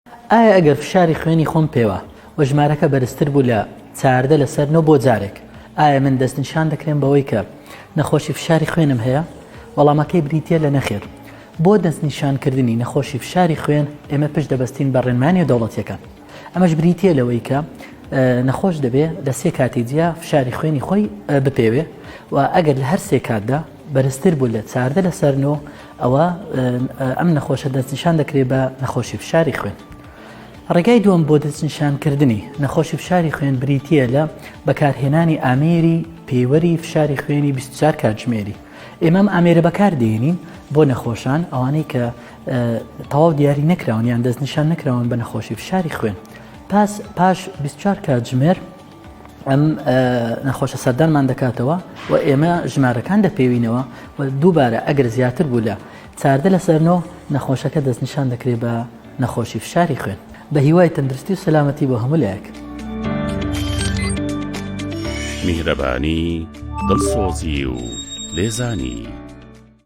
ئایا ئەگەر فشاری خوێنی خۆم پێوا و ژمارەکە بەرزتر بوو لە 14 لەسەر 9 بۆ جارێک ئایا من دەستنیشان دەکرێم بەوەی کە نەخۆشی فشاری خوێنم هەیە؟ وەڵامەکەی بریتیە لە نەخێر. بۆ دەستنیشانکردنی نەخۆشی فشاری خوێن ئێمە پشت دەبەستین بە ڕێنمایە نێودەوڵەتیەکان. ئەمەش بریتیە لەوەی کە نەخۆش دەبێ لە سێ کاتی جیا فشاری خوێنی خۆی بپێوێ و ئەگەر لە هەر سێ کاتدا بەرزتر بوو لە 14 لەسەر نۆ ئەوە ئەم نەخۆشە دەستنیشان دەکرێت بە نەخۆشی فشاری خوێن. ڕێگای دووەم بۆ دەستنیشانکردنی نەخۆشی فشاری خوێن بریتییە لە بەکارهێنانی ئامێری پێوەری فشاری خوێنی 24 کاتژمێری. ئێمە ئەم ئامێرە بەکاردێنین بۆ نەخۆشان ئەوانەی کە تەواو دیاری نەکراون یان دەستنیشان نەکراون بە نەخۆشی فشاری خوێن. پاس پاش 24 کاتژمێر ئەم نەخۆشە سەردانمان دەکاتەوە و ئێمە ژمارەکان دەپێوینەوە و دووبارە ئەگەر زیاتر بوو لە چاردە لەسەر نۆ نەخۆشەکە دەستنیشان دەکرێت بە نەخۆشی فشاری خوێن. بە هیوای تەندروستی و سەلامەتی بۆ هەموو لایەک. میهرەبانی، دڵسۆزی و لێزانی.